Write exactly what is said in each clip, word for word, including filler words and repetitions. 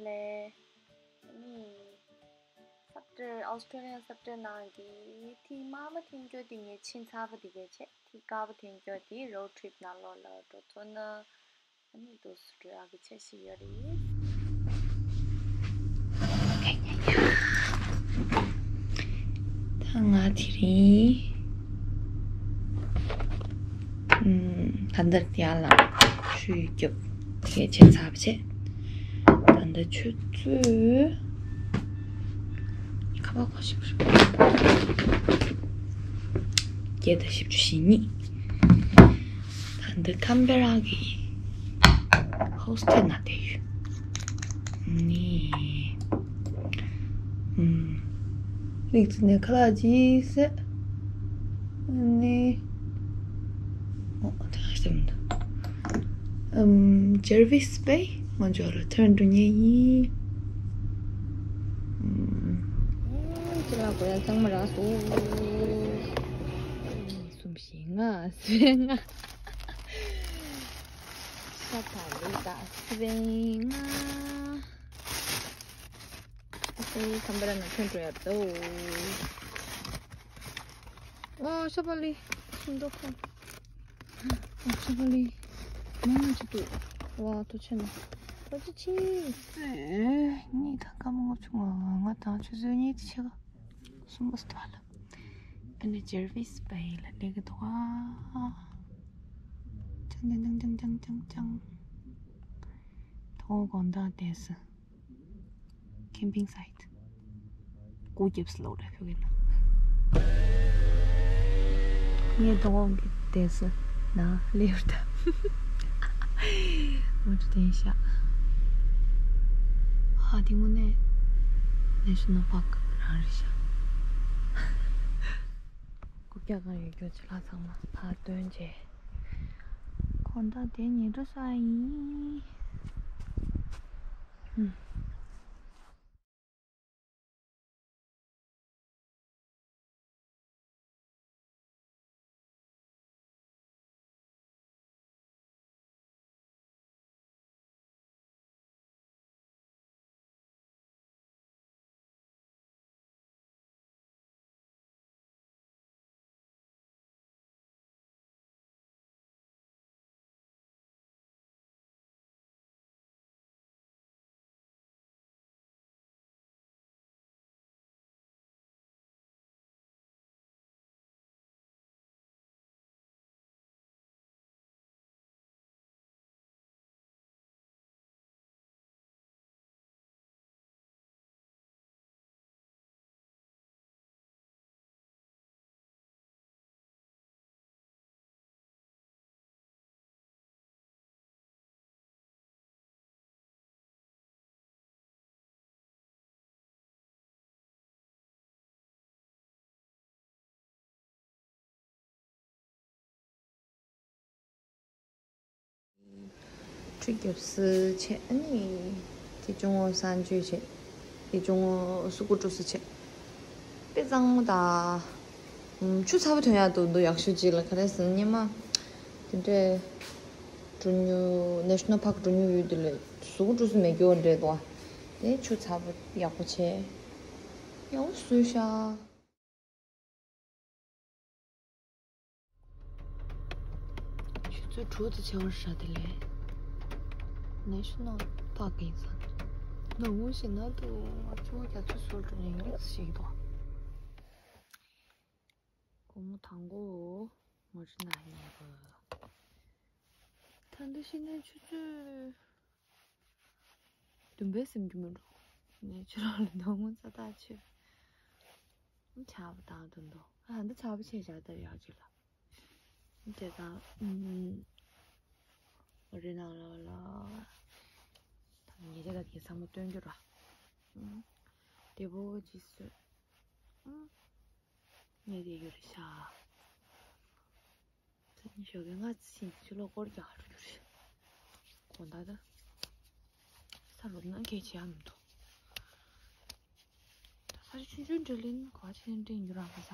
ལས། ཨ་ནི་སབ་ཏེར་ཨོ་སི་ཊེ་ལི་ཡན་སབ་ཏེར་ནང་གི་ཐིག་དམར་པོ་འཐེན་རྒྱུ་དེ་ངས་ཕྱིན་ཚར་བ་དེ་གས་བྱས། ཐིག་དཀར་པོ་འཐེན་རྒྱུ་དེ་རོཌ་ཊི་རིབ་ནང་ལོགས་ལ་འགྲོ་ཐུབ་ན། ཨ་ནི་འདུག་སེ་འགྲོ་ཡག་གི་འཆར་གཞི་ཡོད་རེད། ད་ང་དེ་རིང་ཨམ་ད་ལྟ་ཡར་ལ་ཆུ་རྒྱབ་དེ་བྱས་ཚར་བྱས། ད་ལྟ་ཆུ་ཚོད་ཁ་པར་གོ་ཞིག་བརྒྱད་དང་བཞི་བཅུ་ཞེ་གཉིས། ད་འདི་ཁམ་བེ་ར་གི་ཧོ་སི་ཊེལ་ནང་བསྡད་ཡོད། ནི། ཨུམ། ལིག་ཙི་ནས་ཁ་ལག་ཅིག་བཟས། ནི། ཨོ་དེ་ཧ་ཤེས་མི་འདུག་ཨུམ། ཇར་ཝིས་པེ་ང་ཚོ་ལ་ཐོན་འགྲོ་ཉེན་ཡིན། ཨུམ། ཁྱེད་ལ་གོ་ཡ་གཙང་མ་རག་སོང་། གསུམ་བཞི་ལྔ་བཞི་ལྔ། ཤ་ཐག་ལི་དང་སི་པན་ལྔ། ཨ་ཙི། ཁམ་བེ་ར་ནང་ཐོན་འགྲོ་ཡ་འདུག་ཨོ་ཤ་པ་ལི། ཤིང་ཏོག་ཁ། ཨོ་ཤ་པ་ལི། མང་ཆེ་འདུག་ཝ་ཐུགས་ཆེ་ན། ཨོ་ཙི་ཙི། གཉིས་དང་སྐར་མ་ལྔ་བཅུ་ང་ལྔ་དང་ཆུ་ཚོད་གཉིས་དང་ཕྱེད་ཀ་གསུམ་པ་སྟོད་ལ། ཨ་ནི་ཇར་ཝིས་པེ་ལ་སླེབས་ཀྱི་འདུག་ཨ། ཅང་ཅང་ཅང་ཅང་ཅང་ཅང་། དོ་དགོང་དག་བསྡད་ས། ཁེམ་པིང་སའིཊ། སྒོ་བརྒྱབ་སུ་ལོག་རེ་ཕུག་གི་ན། ངས་དོ་དགོང་གི་བསྡད་ས་ན་སླེབས་ད། ང་ཚོ་བསྡད་ཤག་ཧ་དེ་དངོས་གནས་ནེ་ཤ་ནལ་པཱརྐ་རང་རེད་ཤག་རྐུབ་བཀྱག་གང་ཡོད་རྒྱུ་ཅི་ལ་ཚང་མ་ཕར་བཏོན་རྗེས། དགོང་དག་དེ་ཉལ་འགྲོ་ས་ཡིན། ཧུམ། ཁྲུས་རྒྱབ་སུ་ཆས། ཨ་ནི་དེ་ཅུང་ངོ་གསང་སྤྱོད་བྱས། དེ་ཅུང་ངོ་སུ་གུ་ཀྲུ་སུ་བྱས། དཔེ་གཙང་མོ་དང་། ཆུ་ཚ་པོ་ཐོན་ཡག་འདུག་འདུག་ཡག་ཤོས་ཅིག་ལ། ག་རེ་ཟེར་ན་སྔོན་མ་དེ་འདྲའི་འགྲོ་མྱོང་། ནེ་ཤ་ནལ་པཱརྐ་འགྲོ་མྱོང་ཡོད་དུས་ལ་སུ་གུ་ཀྲུ་སུ་མེད་རྒྱུ་འདྲ་འདུག་དེ་ཆུ་ཚ་པོ་ཡག་པོ་བྱས། ཡག་པོ་བཟོས་ཤག་ཆུ་ཚོད་དྲུག་ཙམ་ཆགས་པ་རེད་ཤག་དེ་ལས། ནེ་ཤ་ནལ་པཱརྐ་ཡིན་ས་འདུག་ནང་ངོ་ཞིག་ན་འདུག་ང་ཆུ་བོ་རྒྱ་མཚོ་ཟུར་དུ་ནས་ཡོད་ཞིག་འདུག་སྒོར་མོ་དང་པོ་ངོ་སྤྲོད་གནང་ཡིན་པ། ད་འདི་ཤི་ནས་ཆུ་ཚོད་བདུན་པའི་ཟིན་རྒྱུ་མི་འགྲོ། ནས་ཆུ་ལོག་ལ་ནང་ངོ་ཚ་ཐག་ཆོད། ཆར་པ་བཏང་དུ་འདུག་ཨ་འདི་ཆར་པ་ཆེ་བཞག་ལྟར་ཡག་ཅིག་ལ། དེ་དང་། ཨུམ། རི་ནང་ལོགས་ལ། ད་ཉལ་ཆས་དང་དེ་ཚང་མ་སྟོན་རྒྱུ་ར། ཨུམ། དེ་བོ་ཅི་སོད། ཨུམ། ངས་དེ་ཡོད་རེད་ཤག་ད་ནི་ཞོགས་ཀས་སྔ་ཙམ་ཕྱིན་ཆུ་ལོག་སྐོར་རྒྱག་འགྲོ་རྒྱུ་རེད། དགོང་དག་ད། ས་རུབ་ན་སྐད་ཆ་ཡང་མི་འདུག་ད་ས་ཆུང་ཆུང་འདྲ་ལེན་ག་བ་ཆེན་འདྲེན་རྒྱུ་རང་ག་ས།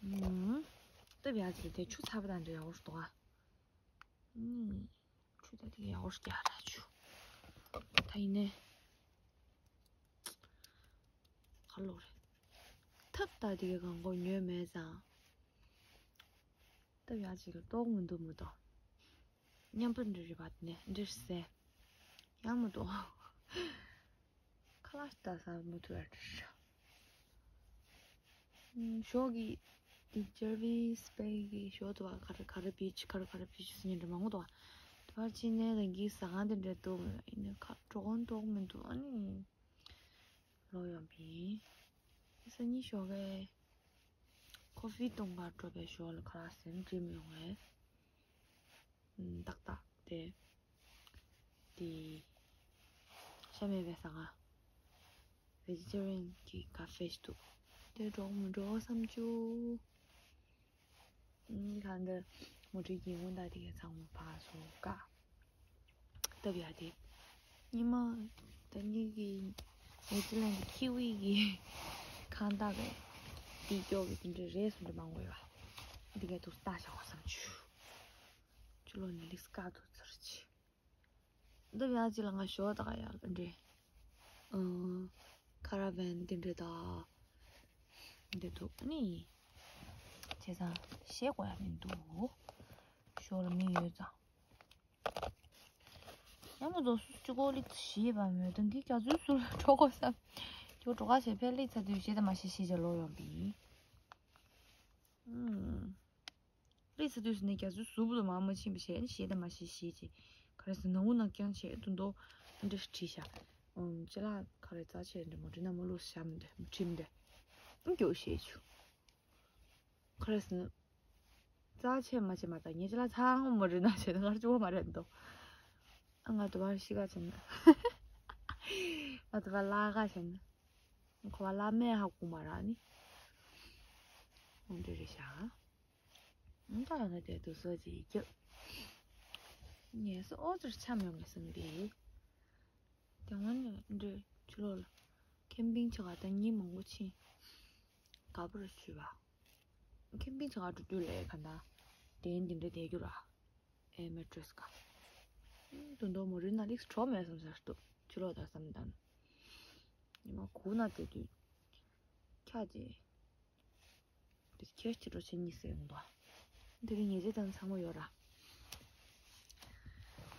ཨུམ། སྟབས་ཡག་ཅིག་དེ་ཆུ་ཚ་པོ་དང་འདྲ་ཡག་པོ་ཞིག་འདུག་ཨ། ཨུམ། ཆུ་ད་དེ་ཡག་པོ་ཞིག་རྒྱག་ར་ཆུ། ད་ཡིན་ནའི། ག་ལོག་རེད། ཐབ་ད་དེ་གའི་གང་གོ་ཉོས་མེད་ཙང་། ཐབ་ཡག་ཅིག་ལ་ལྟོགས་མི་འདུག་མི་ལྟོགས། མཉམ་པོ་འདྲ་རེད་པ་དེ་ནས་འདྲ་སེ། ཡང་མི་ལྟོགས། ཁ་ལག་ད་ཟ་མི་ཐུབ་ཡ་འདྲ་རེད། ཞོགས་ཀྱི་དེ་ཇར་ཝིས་བེ་གི་ཞོགས་དུ་བ་ག་རེ་ག་རེ་བིཆ་ག་རེ་ག་རེ་བིཆ་ཟེར་ཉན་འདྲ་མང་པོ་འདུག་བ། དུ་བ་ཕྱི་ནས་རང་གི་ཟ་ཁང་དེ་འདྲ་འདུག་ཡིན་ནའི་ཁ་གྲོགས་མདོག་མི་འདུག་ཨ་ནི། ལོ་ཡོང་པིན། སང་ཉིན་ཞོགས་ཀས་ཀོ་ཧྥི་གཏོང་གར་འགྲོ་བའི་ཞོར་ལ་ཁ་ལག་ཟ་ནས་འགྲིམ་ཡོང་བས། ཏག་ཏག་དེ། དེ། ཤ་མེད་པའི་ཟ་ཁང་། ཝེ་ཇི་ཊེ་རི་ཡན་གྱི་ཀ་ཧྥེ་ཞིག་འདུག་དེ་འགྲོ་མི་འགྲོ་བསམ་བྱུང་། གཉིས་ཁ་འདི་མོ་ཊའི་སྒེའུ་ཁུང་དང་དེ་གའི་ཚང་མ་ཕར་སོང་ཀ། སྟབས་ཡག་དེ། ཉི་མ་ད་ངེད་ཀྱི་ནེ་ཙི་ལན་གྱི་ཁི་ཝི་གི་ཁང་བདག་གི་དེ་སྐྱོ་གི་དེ་འདྲའི་རས་སུ་འདྲ་མང་པོ་ཡོད་པ། འདི་གའི་དུ་ལྟ་བཞག་པ་བསམ་བྱུང་། ཆུ་ལོག་ནས་ལིགས་ཀ་དུ་ཚར་ཆི། འདི་ཡང་ཅི་ལ་ང་ཞོ་དག་ཡག་ལ་འདྲེ། ཨང་། ཁ་ར་བན་འདི་འདྲེ་དག་འདི་འདུག་ནི། བྱས་ཙང་ཞེད་དགོས་ཡ་མི་འདུག་ཞོ་ལ་མི་ཡོད་ཙང་། ཡང་མ་རྫོགས་སུ་གཅིག་གོ་ལིག་ཤེས་པ་མོད་དང་གི་རྒྱ་མཚོའི་ཟུར་ལ་འགྲོ་དགོས་བསམ། ཁྱོད་འགྲོ་ཁ་ཞེས་ཕེ་ལིག་ཚ་དུས་ཤེས་དང་མ་ཤེས་ཤེས་བྱ་ལོ་ཡོང་པི། ཨང་། ལས་ཚ་དུས་སུ་ནས་རྒྱ་མཚོའི་གཟུགས་པོ་དུ་མ་མ་ཕྱིན་པ་བྱས་ནས་ཞེད་དང་མ་ཞེད་ཞེད་ཅེས། ག་རེ་ཟེར་ན་འུ་ནག་རྐྱང་བྱས་དུ་མདོ་འདྲ་ཞིག་བྲིས་ཤག་ཨུམ། ཅི་ལ་ག་རེ་རྩ་ཆེ་འདྲ་མོ་འདྲི་ན་མོ་ལུས་བྱ་མི་འདོད་མོ་བྲིས་མི་འདོད། ཨུམ་སྐྱོ་ཞེད་ཆུ། ག་རེ་ཟེར་ན། རྩ་ཆེ་མ་ཆེ་མ་ད་ངས་ཅི་ལ་ཚང་མ་མོ་འདྲི་ན་བྱས་ན་ངར་ཅུ་བ་མ་རེད་འདུག་ཨ་ང་དུ་བར་ཤི་ག་བྱས་ན། ང་དུ་བར་ལ་ག་བྱས་ན། ཁོ་བ་ལ་མེ་ཧ་གུ་མ་ར་ནི། འོ་འདྲ་རེད་ཤག་ད་ང་དེ་དུ་སོ་ཅིག་རྒྱབ། ངས་སོ་ཨོ་ཙར་ཆ་མེད་མེད་སོང་དེ། དེ་སྔོན་ནས་འདྲེ་ཆུ་ལོག་ལ་ཁེམ་པིང་ཆ་ག་ད་ཉིན་མང་པོ་ཕྱིན། དགའ་པོ་རུ་ཞུས་པ། ཁེམ་པིང་ཆ་ག་འགྲོ་དུས་ལས་ག་ད་དེ་འདི་འདྲ་བསྡད་རྒྱུ་ར། ཨེ་མེ་ཏྲེས་ག་དུ་འདོ་མོ་རི་ན་ལིགས་གྲོ་མེད་སོང་ཟེར་འདུག་ཆུ་ལོག་ད་བསམ་དང་། ཉི་མ་གུ་ན་དེ་དུས། ཁྱ་ཅེ། དེ་ཁྱེར་ཁྱེར་འགྲོ་ཆེན་གཉིས་སུ་ཡོང་དོ། དེ་རིང་ཉེ་ཆེ་དང་ཚང་མ་ཡོད་ར།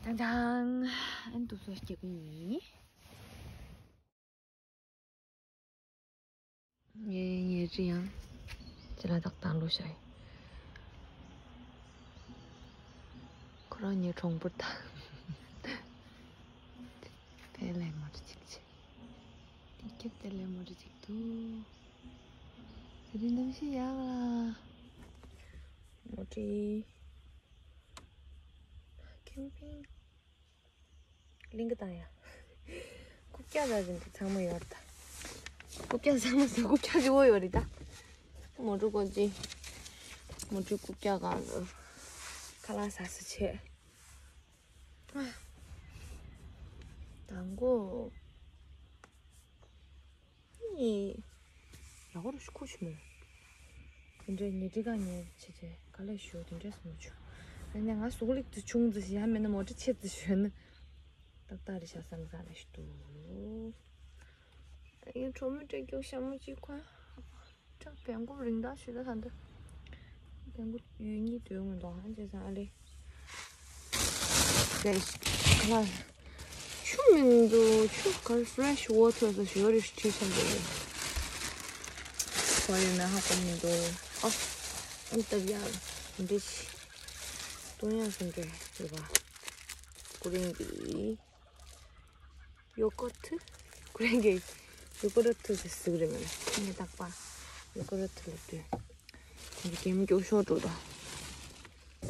ཅང་ཅང་། ཨན་དུ་སོ་སྐྱེ་པོ་ཡིན། ངའི་ཉེ་ཆེ་ཡང་ཅི་ལ་དག་དང་ལོ་ཤ་ཡིན། ཁོ་རང་ཉེ་གྲོང་པོར་དང་། དེ་ལས་མ་རུ་ཅིག་ཆེ། དེ་སྐད་དེ་ལས་མ་རུ་ཅིག་འདུག་དེ་རིང་གནམ་གཤིས་ཡག་ལ། མོ་ཊའི་ཁེམ་པིང་གླིང་ག་དང་ཡ། རྐུབ་བཀྱག་ར་རིང་གི་ཚང་མ་ཡོད་ད། རྐུབ་བཀྱག་ཚང་མ་ཟེར་རྐུབ་བཀྱག་གཅིག་པོ་ཡོད་རེད་ད། མོ་ཊ་ཀོ་ཅི། མོ་ཊའི་རྐུབ་བཀྱག་གང་དུ། ཁ་ལག་ཟ་ས་ཆེ། དང་པོ། ཡག་པོ་རུ་ཤི་ཁུ་ཆུ་མོ། དེ་འདྲའི་ཉལ་ཁྲི་ཁ་ཉལ་བྱེད་ཚེ་དཀའ་ལས་ཞུ་དེ་འདྲས་སུ་མ་བྱུང་། ཨ་ནི་ང་གཟུགས་ལེགས་ཏུ་ཆུང་ཙི་ཞིག་ཡང་མིན་ན་མོ་ཊ་ཆེ་ཙི་ཞུ་ན། ཏག་ཏག་རེད་ཤག་བསམ་བསམ་རེ་ཞིག་འདུག་ད་ཡིན་གྲོགས་མོ་སྤྲད་རྒྱུ་ཞྭ་མོ་གཅིག་ཁོ། ཁྲག་བན་གོ་རིང་ཐག་ཞུ་ད་ད་འདི། བན་གོ་ཡུལ་གཉིས་དོན་ངོ་འདུག་ཧང་ཅེ་སང་ཨ་ལེ། ཟེར་ཁ་ལ། ཆུ་མི་འདུག་ཆུ་གར་ཕི་རེ་ཤི་ཝ་ཊར་ཟེར་ཞུ་བ་རེ་ཁྲིད་ཆེན་པོ་ཡོད། ཁོ་ཡོད་ན་ཧ་གོ་མི་འདུག་ཨ། ཨ་ནི་སྟབས་ཡག་འདི་ཆི། སྟོན་ཡག་སུ་འདྲ་ཡོད་པ། ཀུ་རེ་གི་ཡོ་ཀོ་ཐུ། ཀུ་རེ་གི་ཡོ་ཀོ་ར་ཐུ་ཟེར་ཟིག་རེད་མོད། ངས་རྟག་པ་ཡོ་ཀོ་ར་ཐུ་ལ་ལྟོས། དེ་གི་གེམ་སྐྱོ་ཤོར་འགྲོ་ད།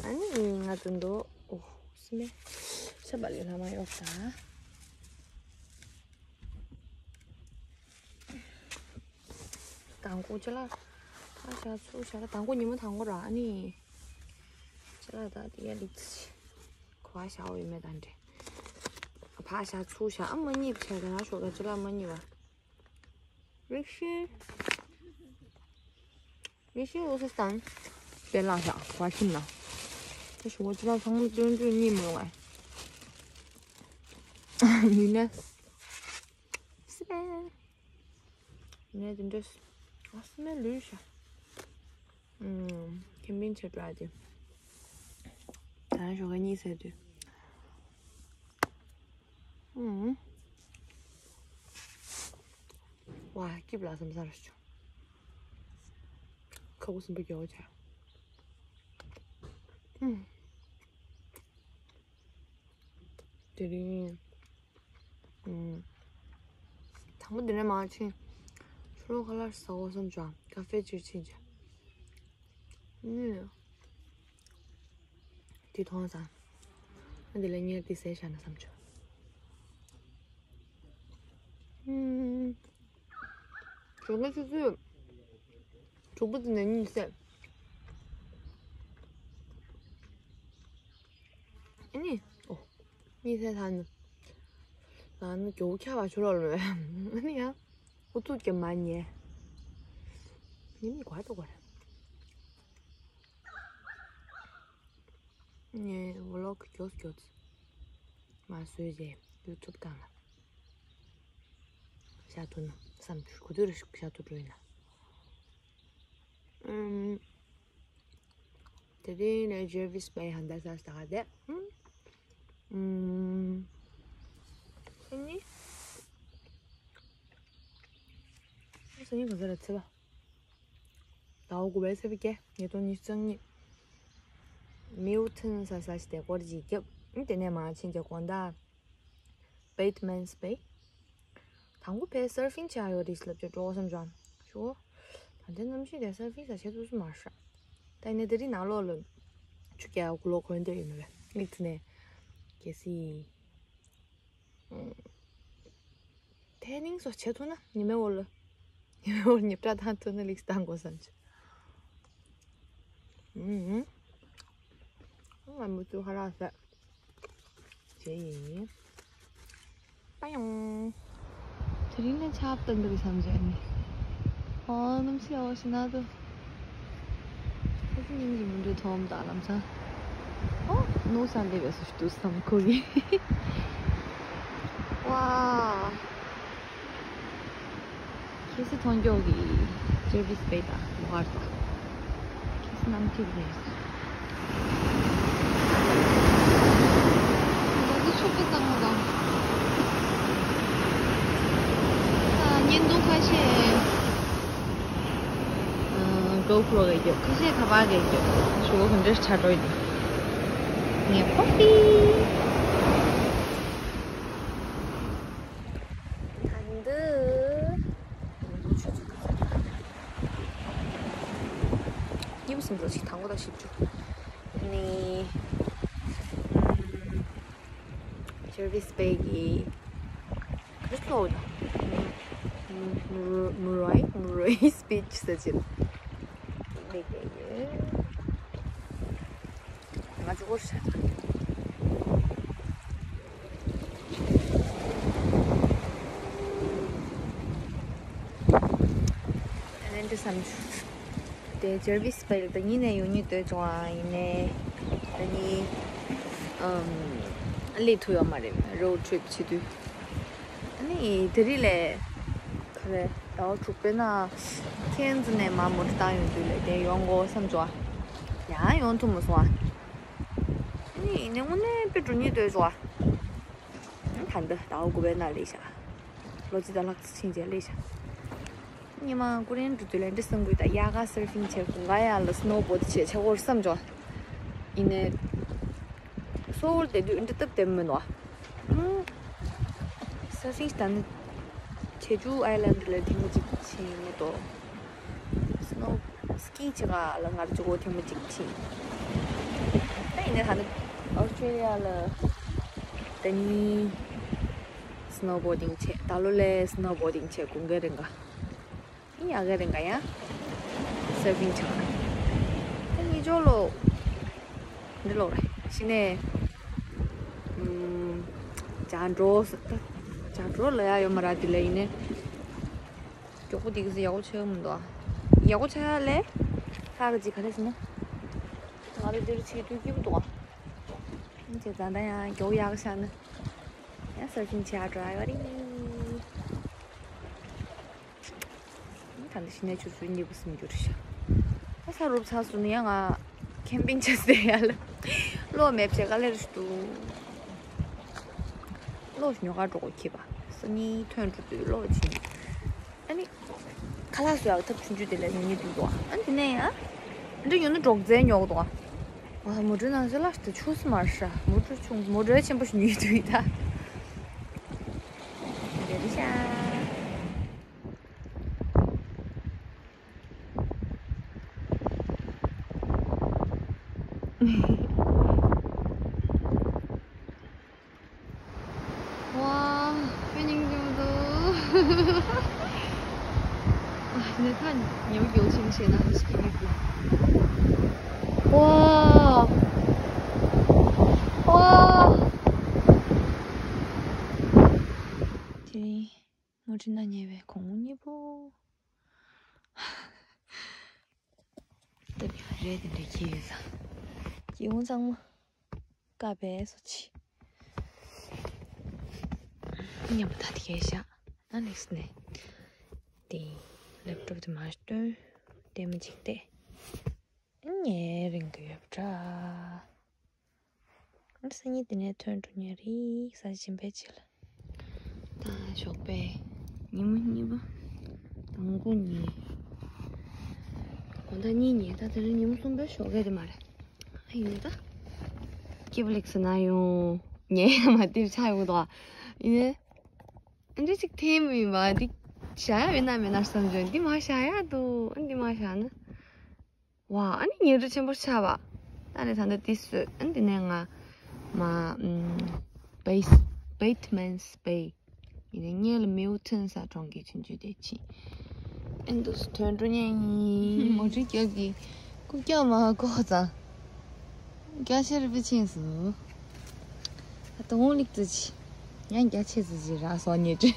ཨ་ནི་ང་ཚོ་འདུག་ཨོ་སི་མེ། ཤ་བ་ལི་ལ་མ་ཡོག་ད། དང་པོ་ཅི་ལ། ཕ་ཤ་ཚུ་ཤ་ལ་དང་པོ་ཉི་མ་དང་པོ་ར་ཨ་ནི། ཅི་ལ་ད་དེ་ཡ་ལིག་ཙི། ཁོ་ཤ་འོ་ཡི་མེ་ད་འདྲེ། ཕ་ཤ་ཚུ་ཤ་ཨ་མ་གཉིས་ཆ་ག་ན་ཤོ་ག་ཅི་ལ་མ་གཉིས་བ། རིག་ཤེས། རིག་ཤེས་འོ་སི་སྟན། དེ་ལ་ཤ་ཁོ་ཁྱིམ་ན། ད་ཤོ་ག་ཅི་ལ་ཚང་མ་ཅུན་ཅུན་གཉིས་མི་ཡོང་ཨེ། ཡིན་ནས། སི་མེ། ཡིན་ནས་དེ་འདྲས། ཨ་སི་མེ་ལུས་ཤ། ཨུམ། ཁེམ་པིང་བྱེད་འགྲོ་ཡ་དེ། ད་རང་ཞོགས་ཀ་གཉིད་སད་དུས། ཨུམ། ཝ། སྐྱིབས་ལ་བསམ་ས་རུ་བྱུང་། ཁ་ཁུ་སིམ་པོ་རྒྱག་བྱ། ཨུམ། དེ་རིང་། ཨུམ། དང་པོ་འདི་ནས་མར་ཕྱིན། ཕྱི་ལོགས་ཁ་ལག་ཟ་དགོས་བསམ་བྱུང་། ཀ་ཧྥེ་ཅིག་ཕྱིན་བྱས། ཨུམ། དེ་མཐོང་ཙང་། ཨ་འདི་ལ་གཉེར་ཏེ་ཟས་བཞག་ན་བསམ་བྱུང་། ཨུམ། ཞོགས་ཀ་ཆུ་ཚོད་དྲུག་པ་དེ་ནས་གཉིད་སད། ཨ་ནི། ཨོ། གཉིད་སད་ཚར་ནས། ལ་ནི་མགྱོགས་ཁྱབ་པ་ཆུ་ལོག་ལོས། ཨ་ནི་ཡང་། ཨུ་ཚུགས་ཀྱི་མ་ཉལ། ཉི་མ་གོ་ཏོ་གོ་རེད། ངས་ཝི་ལོག་མགྱོགས་མགྱོགས་མ་བཟོས་རྗེས་ཡུ་ཊུབ་སྒང་ལ་བཞག་ཐུབ་ན་བསམ་བྱུང་། ག་དུས་རེ་ཞིག་བཞག་ཐུབ་འགྲོ་ཡིན་ན། ཨུམ། དེ་རིང་ནས་ཇེར་ཝིས་པེ་ཧན་ད་ས་ས་ག་དེ། ཨུམ། སང་ཉིན། སང་ཉིན་ག་ཚོད་རེད་ཚེས་པ། ཟླ་བ་དགུ་པའི་ཚེས་པ་བརྒྱད། ཉིས་སྟོང་ཉི་ཤུ་རྩ་གཉིས། མིལ་ཊོན་ས་ས་ཞིག་དེ་སྐོར་ཅིག་བརྒྱབ། ཨུམ། དེ་ནས་མར་ཕྱིན་རྗེས་དགོང་དག་བེད་མེན་སི་པེ། དང་པོ་ཕར་སར་ཕིང་བྱས་ཡོད་རེད་ལབ་ཀྱི་འགྲོ་བསམ་བྱུང་། ཞུ། ད་ལྟའི་གནམ་གཤིས་དེ་སར་ཕིང་ས་བྱེད་ཐུབ་ས་མ་རེད། ད་ཡིན་ནའི་དེ་རིང་ནང་ལོགས་ལ་ཆུ་རྐྱལ་གུ་ལོག་གོན་བསྡད་ཡོད་མ་རེད། མིག་ཆུ་ནས་གལ་སྲིད། ཨུམ། ཐེ་ནིང་སོགས་བྱེད་ཐུབ་ན་ཉི་མའི་འོག་ལ། ཉི་མའི་འོག་ལ་ཉིབ་ཁྲ་བཏང་ཐུབ་ན་ལེགས་བཏང་དགོས་བསམ་བྱུང་། ཨུམ། ང་མུ་མཐུད་ཧ་རག་ཟ། བྱས་ཡིན། པ་ཡོང་། དེ་རིང་ནས་ཆར་པ་བཏང་གི་རེད་བསམ་བྱས་ནས། ཨོ་གནམ་གཤིས་ཡག་པོ་ཞིག་ན་འདུག་ཁ་སང་ཉིན་གྱི་མི་འགྲོ་ཐོམ་དང་ལམ་སང་། ཨོ་ནུ་ས་འདེབས་པའི་སུ་ཞིག་འདུག་བསམ་ཁོ་གི། ཝ། ཁྱེད་ཚོ་མཐོང་མགྱོགས་ཀྱི་ཇེར་ཝིས་པེ་དང་ལོ་ཧར་དང་། ཁྱེད་ཚོ་ནམ་ཐིག་རེད། ད་ཚོ་ཆུ་ཚོད་བཏང་བ་དང་། ཨ། བརྙན་ཐུང་ཁ་ཤས། ཨ། གོ་པྲོ་གི་རྒྱབ། ཁ་ཤས་ཁ་པར་གི་རྒྱབ། ཞོགས་པ་ག་འདྲ་ཆགས་འགྲོ་ཡིན། ངས་ཀོ་ཧྥི། ད་འདི། ཉིན་གསུམ་ཙམ་ཞིག་དང་པོ་དང་བཞི་བཅུ། ནི། ཇེར་ཝིས་པེ་གི། ག་རེ་ལབ་དགོས་རེད། མུ་རོ་ཨི། མུ་རོ་ཨི་སི་པིཆ་ཟེར་གྱི། ང་ཚོ་སྐོར་ཤ་ཚ། ཨ་ནི་འདི་བསམ་བྱུང་། དེ་ཇེར་ཝིས་པེ་ལ་ད་ཉིན་ནས་ཡོང་སྙིང་འདོད་བྱུང་བ་ཡིན་ནའི། ད་ནི། ཨམ། སླེབས་ཐུབ་ཡོད་མ་རེད། རོཌ་ཊི་རིབ་བྱེད་དུས། ཨ་ནི་དེ་རིང་ལས། ག་རེ། ཟླ་བ་དྲུག་པའི་ནང་ཁེན་ཛི་ནས་མར་མོ་ཊ་བཏང་ཡོང་དུས་ལས་དེ་ཡོང་དགོས་བསམ་བྱུང་བ། ཡང་ཡོང་ཐུབ་མ་སོང་བ། ཨ་ནི་ཡིན་ནའི་དངོས་གནས་དཔེ་འགྲོ་སྙིང་འདོད་བྱུང་བ། ད་འདི་ཟླ་བ་དགུ་པའི་ནང་སླེབས་ཤག་ལོ་གཅིག་དང་ལྷག་ཙམ་ཕྱིན་རྗེས་སླེབས་ཤག་ཉི་མ་ཀུ་རེན་འགྲོ་དུས་ལ་འདི་བསམ་དགོས། ད་དབྱར་ཁ་སར་ཕིང་བྱས། དགུན་ཁ་ཡར་ལ་སི་ནོ་བོརྡ་བྱས་བྱེད་དགོས་བསམ་བྱུང་། ཡིན་ནའི། སོ་ཝོལ་བསྡད་དུས་འདི་སྟབས་བདེ་མི་འདུག་ཨ། ཨུམ། སར་ཕིང་ད་ནི་ཆེ་ཇུ་ཨའི་ལན་ཌི་ལ་ཐེངས་མ་གཅིག་ཕྱིན་མ་གཏོགས། སི་ནོ། སི་ཀི་བྱེད་ག་ལ་ང་རང་གཅིག་པོ་ཐེངས་མ་གཅིག་ཕྱིན། ད་ཡིན་ནའི་ད་ནི་ཨོ་སི་ཊྲེ་ལི་ཡ་ལ་ད་ནི་སི་ནོ་བོར་ཌིང་བྱས། ད་ལོ་ལས་སི་ནོ་བོར་ཌིང་བྱས། དགུན་ཁའི་རིང་ག་ཨི་ཡ་གི་རིང་ག་ཡང་སར་ཕིང་བྱས། ད་གཉིས་ཆོག་ལོ། འདི་ལོ་རེད། གཞི་ནས། ཨུམ། ཇ་འགྲོ། ཇ་འགྲོ་ལ་ཡ་ཡོད་མ་ར་དེ་ལ་ཡིན་ནའི། མགྱོགས་པོ་དེ་གི་ཟེར་ཡག་པོ་ཆགས་ཡོད་མི་འདུག་ཨ། ཡག་པོ་ཆགས་ཡ་ལས། ལྷག་གི་ཅིག་ག་རེ་ཟེར་ན། ང་ཚོ་འདིར་ཆེ་དུས་སྐྱིད་པོ་འདུག་ཨ། ཁྱེད་ཚང་ད་ཡང་མགྱོགས་ཡག་ཤག་ན། ཡང་སར་ཕིང་བྱས་འགྲོ་ཡ་ཡོད་རེད། ད་འདི་ཕྱི་ནས་ཆུ་ཚོད་གཉིས་པ་སུམ་འགྱུར་ཤག་ད་ས་རུབ་ཚར་སོང་ན་ཡང་ང་ཁེམ་པིང་བྱས་ཟེར་ཡ་ལ། གློག་མེད་བྱས་དཀའ་ལས་རེད་འདུག་གློག་ཉོ་གར་འགྲོ་དགོས་ཁྱི་པ། སང་ཉིན་ཐོན་འགྲོ་དུས་གློག་ཕྱིན། ཨ་ནི། ཁ་ལག་བཟོ་ཡག་ཐབས་ཆུང་ཆུང་དེ་ལས་ཉོ་ཉེ་འདུག་དོ། ཨ་ནི་དེ་ནས་ཡང་། འདི་ཉོ་ན་སྒྲོག་རྫས་ཉོ་དགོས་དོ། ང་མོ་ཊ་ནང་ཚོད་ལ་དེ་ཆུང་སུ་མར་ཤ་མོ་ཊ་ཆུང་མོ་ཊ་ཆེན་པོ་ཞིག་ཉོས་འདུག་ད། རེད་ཤག་ཝ། དཔེ་སྙིང་རྗེ་མོ་འདུག་ཨ་ནི་ད་ཉེ་བོ་རྒྱུག་ཆེན་བྱས་ན་ཧ་ཅང་གི་མི་འདུག་ཝ། ཝ། དེ་རིང་མོ་ཊ་ནང་ཉལ་བའི་གོང་བུ་གཉིས་པོ། སྟབས་ཡག་རེད་དེ་འདྲ་ཁྱེར་ཡོད་ས། སྐྱིད་འོང་གཙང་མ། ཀ་བས་སོ་ཆི། མཉམ་པོ་ད་དེ་གས་བཞག་ཨ་ནེགས་ནས། དེ་ལེབ་ཀྲོབ་དེ་མར་སྟོན། ལྟད་མོ་ཅིག་བལྟས། ཨ་ཉལ་རན་གི་ཡོད་པ་འདྲ། ཨ་སང་ཉིན་དེ་ནས་ཐོན་འགྲོ་ཉལ་རེད་ས་ཆེན་པོའི་ཆེད་ལ། ད་ཞོགས་པའི་ཉིན་མོ་གཉིས་པ། དང་པོ་ཉལ། དགོང་དག་གཉིས་ཉལ། ད་དེ་རིང་ཉིན་མོ་གསུམ་པའི་ཞོགས་ཀས་དེ་མ་རེད། ཨ་ཡིན་ད། སྐྱིད་པོ་ལེགས་སོ་ན་ཡོང་། ཉལ་ཡ་མ་དེར་ཆགས་ཡོང་འདུག་ཡིན་ནའི། འདི་ཅིག་ཐེམ་ཡིན་པ་འདི་བྱ་ཡ་མེད་ན་མེད་ན་བསམ་བྱུང་། འདི་མ་བྱ་ཡ་འདུག་ཨ་འདི་མ་བྱ་ན། ཝ། ཨ་ནི་ཉལ་ཁྲི་ཆེན་པོ་ཆགས་པ། ད་ནི་ད་ལྟ་འདི་བཟོས། ཨ་འདི་ནས་ང་མ་ཨམ་བེས་བེ་ཊི་མན་སི་པེ། ཡིན་ནའི་སྔོན་ལ་མིལ་ཊོན་ས་གྲོང་ཁྱེར་ཆུང་ཆུང་དེ་ཕྱིན། ཨ་འདུག་སུ་ཐོན་འགྲོ་ཉན་ཡིན། མོ་ཊ་རྒྱབ་ཀྱི་རྐུབ་བཀྱག་མ་ཀོ་ཙང་། རྒྱ་ཆེར་བུ་ཆེན་སུ། ད་དུང་ལིག་ཙི་ཅི། ཡང་རྒྱ་ཆེ་ཙི་ཅི་ར་སོ་ཉེ་ཅི།